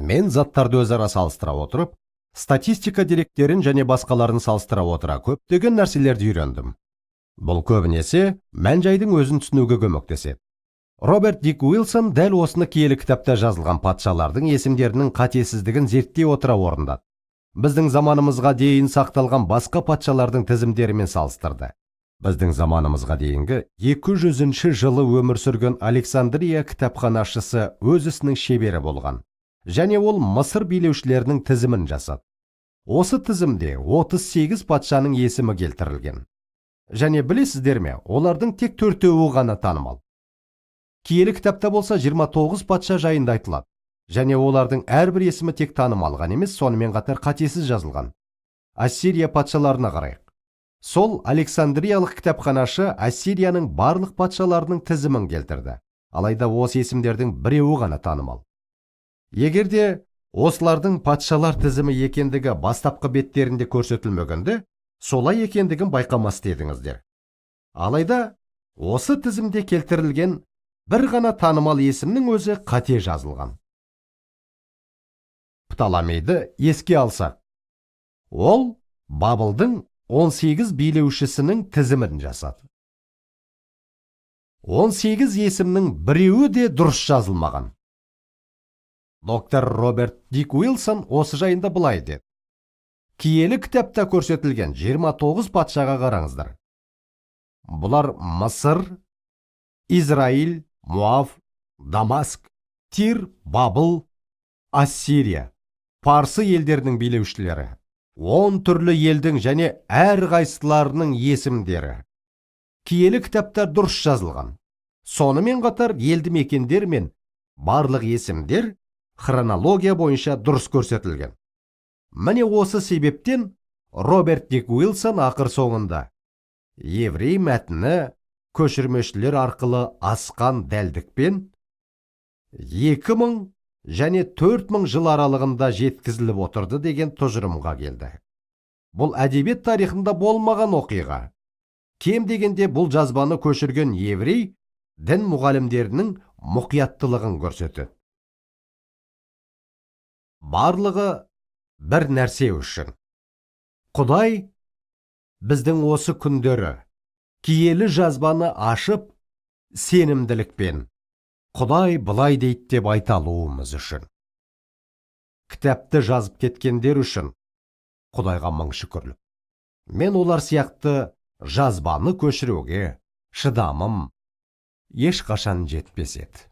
Мен заттарды өзара салыстыра отырып, статистика деректерін және басқаларын салыстыра отыра көптеген нәрселерді үйрендім. Бұл көбінесе мән-жайдың өзін түсінуге көмектеседі. Роберт Дик Уилсон дәл осыны киелі кітапта жазылған патшалардың есімдерінің қатесіздігін зерттей отыра орындады. Біздің заманымызға дейін сақталған басқа патшалардың тізімдерімен салыстырды. Біздің заманымызға дейінгі 200 жылы өмір сүрген Александрия кітапханашысы өз ісінің шебері болған. Және ол Мысыр билеушілерінің тізімін жасады. Осы тізімде 38 патшаның есімі келтірілген. Және білесіздер ме, олардың тек төртеуі ғана танымал. Киелі кітапта болса 29 патша жайында айтылады. Және олардың әрбір есімі тек танымал ғана емес, сонымен қатар қатесіз жазылған. Ассирия патшаларына қарайық. Сол Александриялық кітапханашы Ассирияның барлық патшаларының тізімін келтірді. Алайда осы есімдердің біреуі ғана танымал. Егер де осылардың патшалар тізімі екендігі бастапқы беттерінде көрсетілмегенде, солай екендігін байқамас дедіңіздер. Алайда осы тізімде келтірілген бір ғана танымал есімнің өзі қате жазылған. Птоломейді еске алсақ, ол Бабылдың 18 билеушісінің тізімін жасады. 18 есімнің біреуі де дұрыс жазылмаған. Доктор Роберт Дик Уилсон осы жайында былай деді: «Киелі кітапта көрсетілген 29 патшаға қараңыздар. Бұлар Мысыр, Израиль, Муав, Дамаск, Тир, Бабыл, Ассирия, Парсы елдерінің билеушілері. 10 түрлі елдің және әрқайсыларының есімдері. Киелі кітапта дұрыс жазылған. Сонымен қатар елді мекендер мен барлық есімдер хронология бойынша дұрыс көрсетілген. Міне, осы себептен Роберт Дик Уилсон ақыр соңында еврей мәтіні көшірмешілер арқылы асқан дәлдікпен 2000 және 4000 жыл аралығында жеткізіліп отырды деген тұжырымға келді. Бұл әдебиет тарихында болмаған оқиға. Кем дегенде, бұл жазбаны көшірген еврей дін мұғалімдерінің мұқияттылығын көрсетеді. Барлығы бір нәрсе үшін: Құдай біздің осы күндері киелі жазбаны ашып, сенімділікпен «Құдай былай дейді» деп айта алуымыз үшін. Кітапты жазып кеткендер үшін Құдайға мың шүкірлік. Мен олар сияқты жазбаны көшіруге шыдамым ешқашан жетпес еді.